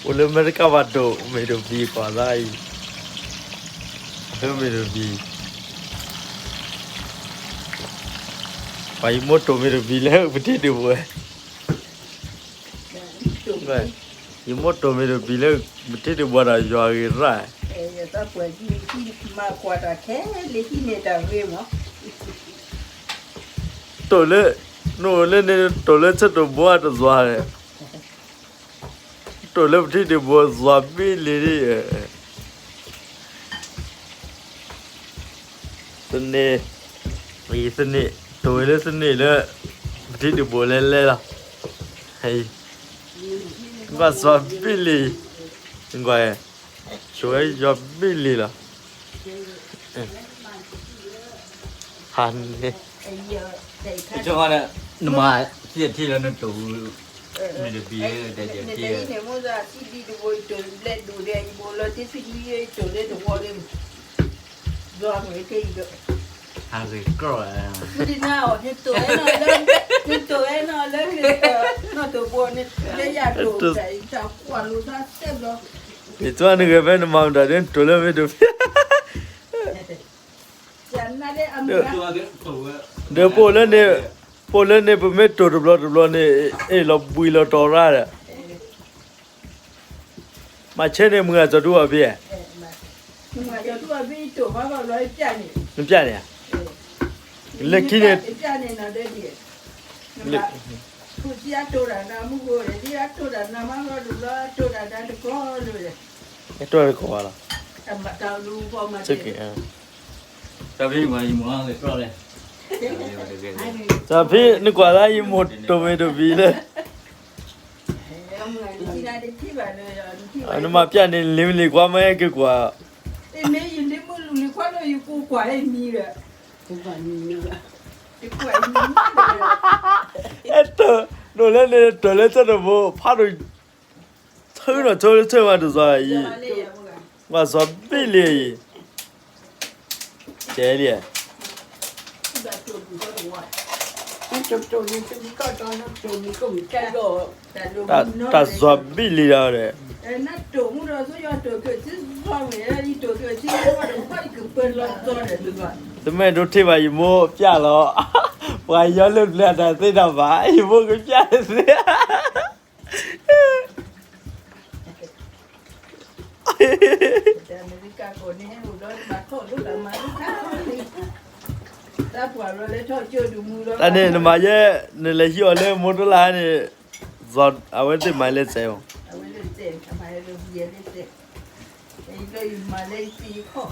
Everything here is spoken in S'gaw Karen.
အိၣ်လၢအမဲရကၤဘၣ်ဒိၣ် မ့ၢ်တဘံၤကွၢ်သးအံၤ, အဟၢမ့ၢ်တဘံၤ, ပှၤယမိၢ်တိၢ်မ့ၢ်တဘံၤလၢပထံတဘိဝဲ, ယမိၢ်တိၢ်မ့ၢ်တဘံၤလၢပထံတဘိဒီးယွၤဂ့ၤရၣ်, တိၢ်လၢ, နအိၣ်လၢန့ၣ်တိၢ်လၢဆၢတိၢ်ဘိအတသွၤန့ၣ် တိၢ်လၢပထံတဘိသွၤဘ့ၣ်လံ, သန့ၣ်, သန့ၣ်, တိၢ်ဝဲလၢသန့ၣ်လၢ ပထံတဘိလဲၤလဲၤလီၤ, ကွၢ်သွၤဘ့ၣ်လံ, ကွၢ်, တိၢ်ဝဲယွၤဘ့ၣ်လံလီၤ, ဖးန့ၣ်, နမၤသ့ၣ်ထံၣ်လၢနတိၢ် မ့ၢ်တဘံၤလၢတၢ်ယဲၢ်ထံၣ်, ဟးဂ့ၤကြၢး, နတိၢ်ဝဲနၤလၢ, နတိၢ်ဝဲနၤလၢ, နတိၢ်ဘိန့ၣ် လၢယၤတိၢ်တၢ်အံၤတၢ်ကွၢ်လိာ်သးစဲဘျီ, ယတိၢ်နဂဲၤဖဲနမၤမတၤဒ်နတိၢ်လၢမ့ၢ်တဘံၤ ဒီးပအိၣ်လၢန့ၣ်, ပအိၣ်လၢန့ၣ် ပမ့ၢ်တိၢ်တဘျီတဘျီန့ၣ် အ့ၣ်လီၤဘှံးလီၤတီၤရၣ်ဒီး, မၤဆဲန့ၣ်မုၢ်ဂၤစီၤဒူအီၤဖဲ, နပျၢ်န့ၣ်ဧါ, လၢခံန့ၣ်, လၢ, တိၢ်တကိးဘၣ်လီၤ, တၢ်ဖဲနကွၢ်လၢယမိၢ်တိၢ်မ့ၢ်တဘံၤလၢ နမၤပျၢ်န့ၣ် လံမုၢ်လံၤခွါမ့ၢ်ဟဲက့ၤကွၢ်, မ့ၢ်ယလံမုၢ်လံၤခွါလၢယကူကွၢ်ဟဲမံဒီး, အဲၣ်တၢ်, နအိၣ်လၢန့ၣ်တၢ်လၢဆၢတဘိ ဖးဒိၣ်, ဆၢနီၢ်ဆိလၢဆၢမးတသွၤအံၤ, ကွၢ်သွၤဘ့ၣ်လံအံၤ, ကဲလံ, တၢ်သွၤဘ့ၣ်လံဒီး, တမ့ၢ်ဒိးထံၣ်ဘၣ်ယမိၢ်ပျၢ်လီၤ, ပှၤယီၤလၢပျၢ်တၢ်သ့တၢ်ဘၣ်, ယမိၢ်ကပျၢ်တသ့ တၢ်န့ၣ်နမၤယဲ, နလဲၤဟံးအီၤလၢမိၢ်တလါန့ၣ်, အဝဲသ့ၣ်မၤလၢစဲးမး, အဝဲသ့ၣ်မၤလၢစဲး, ယမၤလၢယသံယခီၣ်,